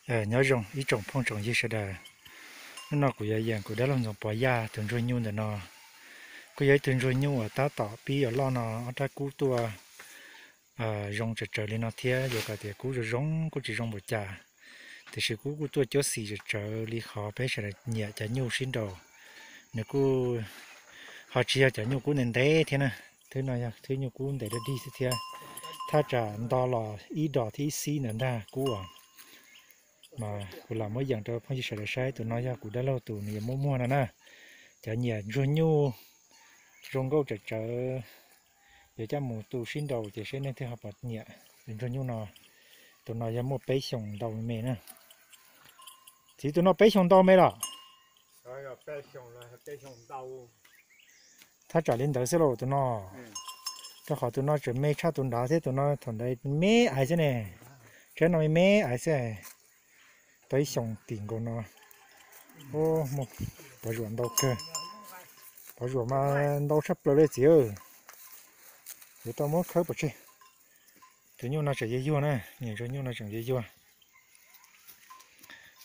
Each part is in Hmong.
Nyob zoo ib tsoom phooj tsoom ywg sawv daws. Hnub no kuv yuav yeem kuv dab laug Ntxoov Pov Yaj tus ntsuag nyuj ntawm no. Kuj yog ib tug ntsuag nyuj uas tab tom pib yuav loj no, ob rab kub tuaj zoo tsawv tsawv li no thiab. Yuav kom tias kub zoo zoo kuj tsis zoo npaum cas, tiam sis kub kuj tuaj cuab xim tsawv tsawv li qhov peb sawv daws nyiam cov nyuj sib nraus. Nws kuj ho tsis yog cov nyuj kub ntev ntev thiab na. Thwb no yog thwb nyuj kub ntev dawb dig xwb thiab. Thaj tsam nto los ib dos thiab ib xib ntawd ntag kub os. Mas kuv lam muab yeem rau phooj ywg sawv daws saib. Tus no yog kuv dab laug tus nws yuav muab muag no na. Cov nyiam ntsuag nyuj zoo nkauj tsawv tsawv, yuav coj mus tu sib nraus ces seb leej twg ho puas nyiam tus ntsuag nyuj no. Tus no yog muaj peb xyoos ntau me na. Txiv, tus no peb xyoos ntau me los? Thaj tsam li ntawd xwb lauj tus no. Rau qhov tus no tseem me tshaj tus nrad thiab, tus no thaum ntawd me aiv xwb ne. Tsheb no me me aiv xwb. Peb xyoos tim nkaus no. Pov zuam ntau kawg. Pov zuam mas ntau tshaj plaws li txiv. Yuav tau muab khawb pov tseg. Tus nyuj no tseem yuag yuag na, nyiam ntsuag nyuj no tseem yuag yuag.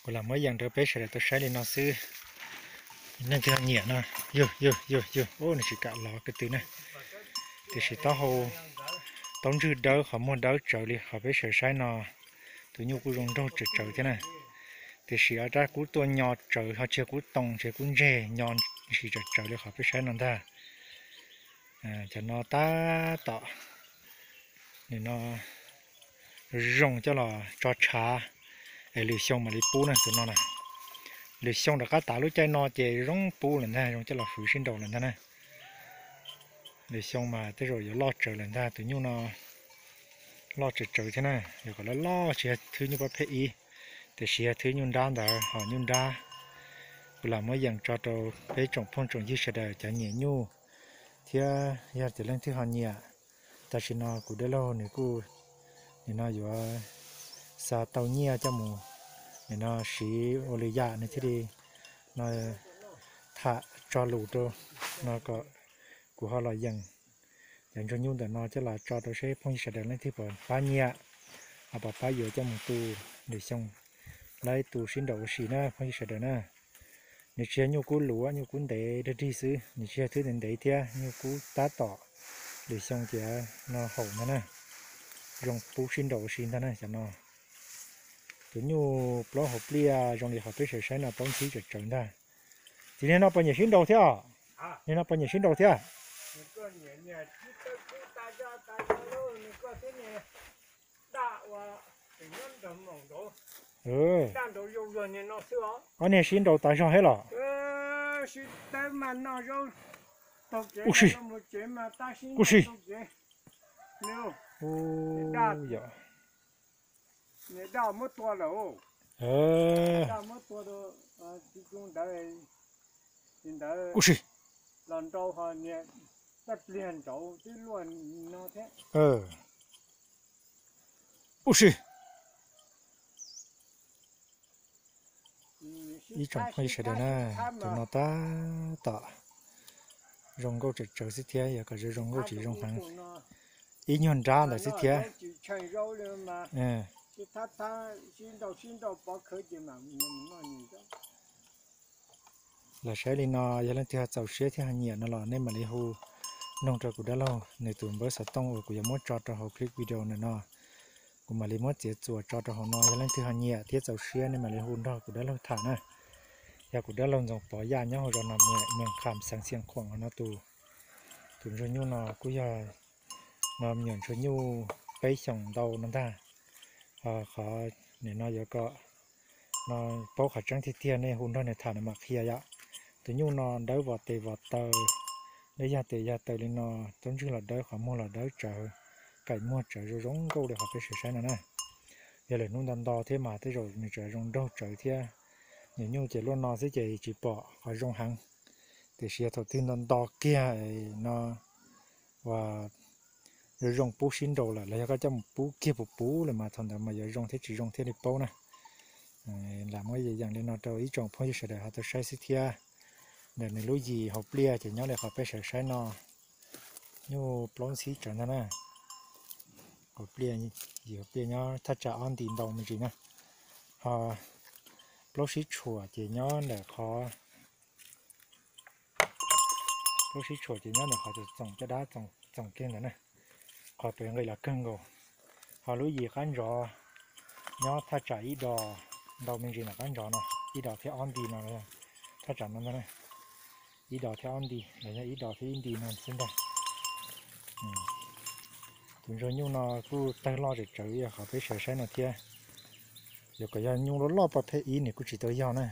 Kuv lam muab yeem rau peb sawv daws tau saib li no xwb. Leej twg nyiam no, yug yug yug yug, nws tsis kam los ko tw na. Tiam sis taub hau, taub ntswg dawb, qhov muag dawb tsawv li qhov peb sawv daws saib no. Tus nyuj kuj zoo nraug tsawv tsawv thiab na. Tiam sis ob rab kub tuaj nyo tsawv, ho tsis yog kub too, tsis yog kub ntseg, nyo ntsis tsawv tsawv li qhov peb saib no ntag. Cov no tab tom, nim no zoo coj los tso tshav es lwm xyoo mam li pub na tus no na. Lwm xyoo rov qab tav lub caij no ces zoo pub lawm ntag, zoo coj los hwv sib nraus lawm ntag na. Lwm xyoo mas tej zaum yuav loj tsawv lawm ntag, tus nyuj no loj tsawv tsawv thiab na. Yog kom loj loj tsis yog thwb nyuj pob pheej ib, tiam sis yog thwb nyuj nrab ntawd ho nyuj nrab. Kuv lam muab yeem tso rau peb tsoom phooj tsoom ywg sawv daws cov nyiam nyuj thiab yog tias leej twg ho nyiam. Tam sim no kuv dab laug nws kuj, nim no yuav xa tau nyiaj coj mus, nim no siv ua lwm yam nws thiaj li no tham tso lus rau no kom kuv ho los yeem cov ntsuag nyuj ntawm no coj los tso rau seb phooj ywg sawv daws leej twg puas pab nyiam, ho puas pab yuav coj mus tu lwm xyoo laib tu sib nraus ua si na phooj ywg sawv daws na. Nws tsis yog nyuj kub luav, nyuj kub ntev dawb dig xwb, nws tsis yog thwb ntev ntev thiab, nyuj kub tab tom lwm xyoo tias no haum ntag na. Zoo pub sib nraus ua si ntag na cov no. Tus nyuj plaub hauv pliaj zoo li qhov peb sawv saib no plaub ntxhib tsawv tsawv ntag. Txiv, niag no puas nyiam sib nraus thiab os? Niag no puas nyiam sib nraus thiab? Ob niag sib nraus tas zog thiab los? Ub si, ub si. Yog. Ub si. Ub si. Ib tsoom phooj ywg sawv daws na, tus no tab tom zoo nkauj tsawv tsawv xwb thiab, yog kom zoo zoo nkauj tsis zoo heev, ib nyuag nrab ntawd xwb thiab. Los saib li no, yog leej twg ho txaus siab thiab ho nyiam no los nej mam li hu noog rau kuv dab laug nws tus npawb xov tooj uas kuv yuav muab tso rau hauv clip video ntawm no. Kuv mam li muab txiav txuas tso rau hauv no, yog leej twg ho nyiam thiab txaus siab nej mam li hu nrog kuv dab laug tham na. Yog kuv dab laug Ntxoov Pov Yaj nyob hauv zos Nom Muem, Muem Kham, xeev Xiav Khuam no tus, tus ntsuag nyuj no kuj yog no me nyuam ntsuag nyuj peb xyoos ntau no ntag. Qhov nim no yuav kom no paub qhov tseeb tiag tiag nej hu nrog nws tham nws mam qhia yom. Tus nyuj no dawb vos tes vos taw, dawb yag tes yag taw li no, taub ntswg los dawb, qhov muag los dawb tsawv, kaim muag tsawv zoo zoo nkauj li qhov peb sawv saib no na. Yog lwm hnub nto nto thiab mas tej zaum nws tseem zoo nraug tsawv thiab. Nyuam nyuj ces luaj no xwb ces tsis pom qhov zoo heev, tiam sis yog thaum twg nto nto kiag no uas yuav zoo pub sib nraus lawm los yog koj coj mus pub kiag puv puv lawm mas thaum ntawd mas yuav zoo thiab tsis zoo thiaj li paub na. Lam muab yeem li no rau ib tsoom phooj ywg sawv daws ho tau saib xwb thiab. Ntawm nws lub yim hauv pliaj ces nyob li qhov peb sawv saib no, nyuj plaub ntxhib tsawv ntag na. Hauv pliaj, yim hauv pliaj nyob thaj tsam ob nti ntau me ntsis na. Ho plaub sib tshuam ces nyob ntawm qhov, plaub sib tshuam ces nyob ntawm qhov txoom caj dab txoom kiag ntawd na, qhov pem nqis los kawg nkaus. Ho lub yim qab ntsov nyob thaj tsam ib dos, ntau me ntsis ntawm qab ntsov no, ib dos thiab ob nti no, thaj tsam no ntag na, ib dos thiab ob nti los yog ib dos thiab ib nti no xwb ntag. Tus ntsuag nyuj no kuj tawg loj tsawv tsawv yog qhov peb sawv saib no thiab. Yog kom yog nyuj loj loj poj pheej ib nws kuj tsis tau yog na,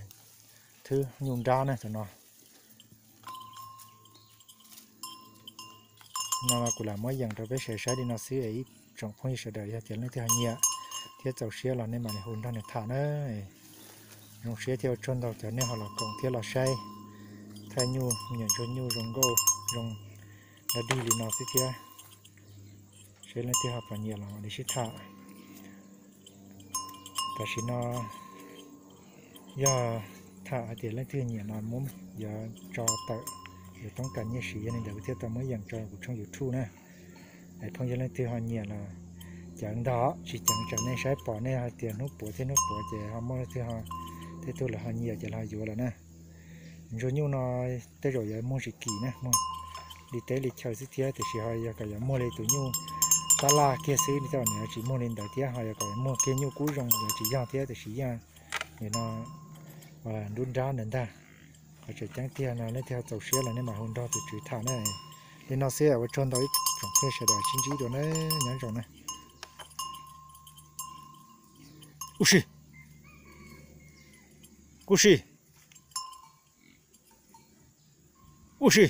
thwb nyuj nrab na tus no. No kuv lam muab yees rau peb sawv saib li no xwb es ib tsoom phooj ywg sawv daws yog tias leej twg ho nyiam thiab txaus siab los nej mam li hu nrog nws tham na. Zoo siab thiab ua tsaug ntau cov nej ho los koom thiab los saib thaj nyuj, me nyuam ntsuag nyuj zoo nkauj zoo dog dig li no xwb thiab. Seb leej twg ho puas nyiam los mam li sib tham. Tam sim no yog tham hais tias leej twg nyiam no muab yuav tso tawm, yuav toob kas nyiaj siv, yog li ntawd thiaj tau muab yees tso kuv tshooj YouTube na. Es phooj ywg leej twg ho nyiam los ceev ntag, tsis ceev tsam nej saib pom nej hais tias hnub puav thiab hnub puav ces ho muaj leej twg ho, tej tug lawv ho nyiam ces lawv ho yuav lawm na. Ntsuag nyuj no tej zaum yuav muag tsis kim na, muag li teb li chaw xwb thiab, tiam sis ho yog kom yuav muag li tus nyuj tab laj kiag xwb tej zaum nws yuav tsis muag li ntawd thiab, ho yog kom yuav muag kiag nyuj kub zoo yuav tsis yog thiab, tiam sis yeej nim no nrub nrab ntawd ntag. Qhov tseem ceeb tiag no leej twg ho txaus siab los nej mam hu nrog tus tswv tham na. Li no xwb ua tsaug ntau ib tsoom phooj ywg sawv daws sib ntsib dua na, nyob zoo na. Ub si, ub si, ub si.